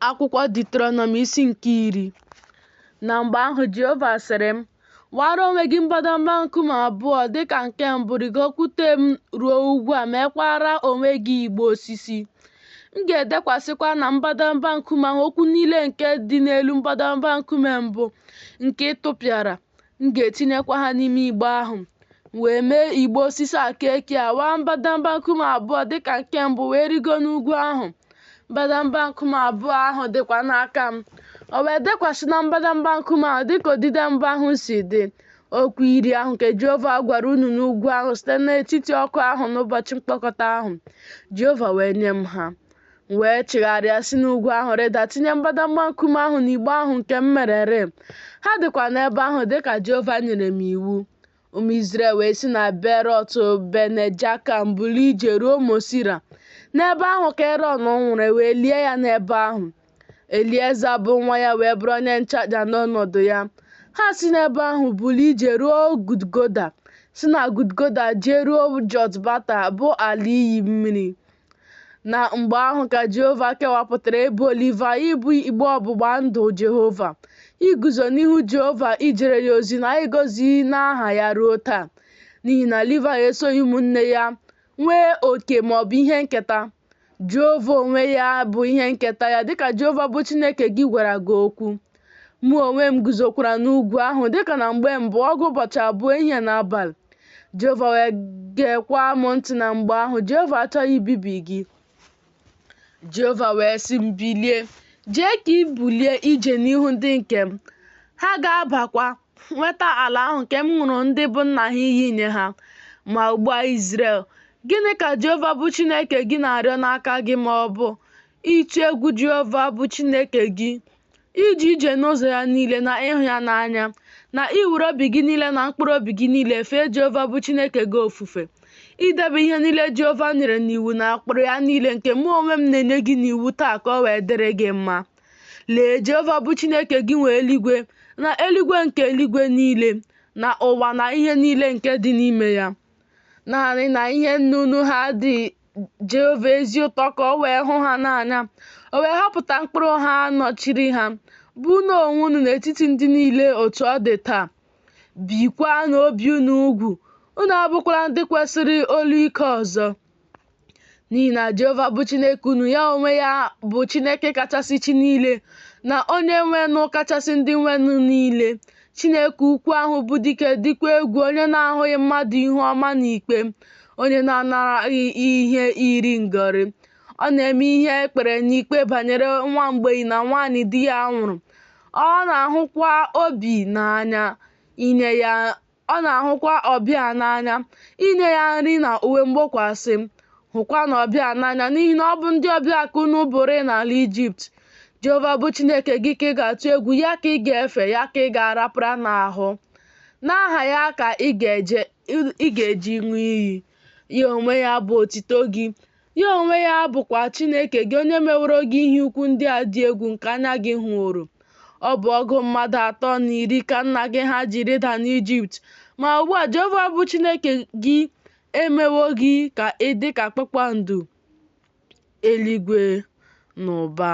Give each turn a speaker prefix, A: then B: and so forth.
A: Akwụkwọ Deuterọnọmi isi nke 10. Na mgbe ahụ Jehova sịrị m, Waara onwe gị mbadamba nkume abụọ dị ka nke mbụ, rịgokwute m ruo ugwu a, meekwara onwe gị igbe osisi. M ga-edekwasịkwa na mbadamba nkume ahụ okwu niile nke dị n'elu mbadamba nkume mbụ nke ị tụpịara, m ga-etinyekwa ha n'ime igbe ahụ. M wee mee igbe osisi akekịa, waa mbadamba nkume abụọ dị ka nke mbụ, wee rịgo n'ugwu ahụ. Mbadamba nkume abụọ ahụ dịkwa n'aka m. O wee dekwasị na mbadamba nkume ahụ dịka odide mbụ ahụ si dị, okwu iri ahụ nke Jehova gwara unu n'ugwu ahụ site n'etiti ọkụ ahụ n'ụbọchị mkpọkọta ahụ. Jehova wee nye m ha. M wee chigharịa si n'ugwu ahụ rịda tinye mbadamba nkume ahụ n'igbe ahụ nke m mererị. Ha dịkwa n'ebe ahụ dịka Jehova nyere m iwu. Ụmụ Izrel wee si na Berọt Bene-Jakan bulie ije ruo Mosira. N'ebe ahụ ka Erọn nwụrụ, e wee lie ya n'ebe ahụ. Elieza bụ nwa ya wee bụrụ onye nchụaja n'ọnọdụ ya. Ha si n'ebe ahụ bulie ije ruo Gudgoda, si na Gudgoda jee ruo Jọtbata, bụ ala iyi mmiri. Na mgbe ahụ ka Jehova kewapụtara ebo Livaị ibu igbe ọgbụgba ndụ Jehova, iguzo n'ihu Jehova ijere ya ozi na ịgọzi n'aha ya ruo taa. N'ihi na Livaị esoghị ụmụnne ya nwee oke ma ọ bụ ihe nketa. Jehova onwe ya bụ ihe nketa ya, dịka Jehova bụ Chineke gị gwara gị okwu. Mụ onwe m guzokwara n'ugwu ahụ dịka na mgbe mbụ, ọgụ ụbọchị abụọ ehihie na abalị. Jehova wee geekwa m ntị na mgbe ahụ. Jehova achọghị ibibi gị. Jehova wee sị m, Bilie, jee ka i bulie ije n'ihu ndị nke m. Ha ga-abakwa nweta ala ahụ nke m ṅụrụ ndị bụ nna ha iyi inye ha. Ma ugbu a, Izrel, gịnị ka Jehova bụ Chineke gị na-arịọ n'aka gị ma ọ bụ ịtụ egwu Jehova bụ Chineke gị, ije ije n'ụzọ ya niile na ịhụ ya n'anya, na iwere obi gị niile na mkpụrụ obi gị niile fee Jehova bụ Chineke gị ofufe, idebe ihe niile Jehova nyere n'iwu na ụkpụrụ ya niile nke mụ onwe m na-enye gị n'iwu taa ka o wee dịrị gị mma. Lee, Jehova bụ Chineke gị nwe eluigwe na eluigwe nke eluigwe niile, na ụwa na ihe niile nke dị n'ime ya. Naanị na ihe nnụnụ ha dị Jehova ezi ụtọ ka o wee hụ ha n'anya, o wee họpụta mkpụrụ ha nọchiri ha, bụ unu onwe unu n'etiti ndị niile otu ọ dị taa. Biekwanụ obi unu ugwu, unu abụkwala ndị kwesịrị olu ike ọzọ. N'ihi na Jehova bụ Chineke unu, ya onwe ya bụ Chineke kachasị chi niile, na onye nwenụ kachasị ndị nwenụ niile, Chineke ukwu ahụ bụ dike dịkwa egwu, onye na-ahụghị mmadụ ihu ọma n'ikpe, onye na-anaraghị ihe iri ngarị. Ọ na-eme ihe e kpere n'ikpe banyere nwa mgbei na nwaanyị di ya nwụrụ. Ọ na-ahụkwa obi n'anya inye ya Ọ na-ahụkwa ọbịa n'anya, inye ya nri na uwe mgbokwasị. Hụkwanụ ọbịa n'anya, n'ihi na ọ bụ ndị ọbịa ka unu bụrị n'ala Ijipt. Jehova bụ Chineke gị ka ị ga-atụ egwu, ya ka ị ga-efe, ya ka ị ga-arapara n'ahụ. N'aha ya ka ị ga-eji ṅụọ iyi. Ya onwe ya bụ otito gị, Ya onwe ya bụkwa Chineke gị onye meworo gị ihe ukwu ndị a dị egwu nke anya gị hụworo. Ọ bụ ọgụ mmadụ atọ na iri ka nna gị ha ji rịda n'Ijipt, ma ugbu a Jehova bụ Chineke gị emewo gị ka ị dị ka kpakpando eluigwe n'ụba.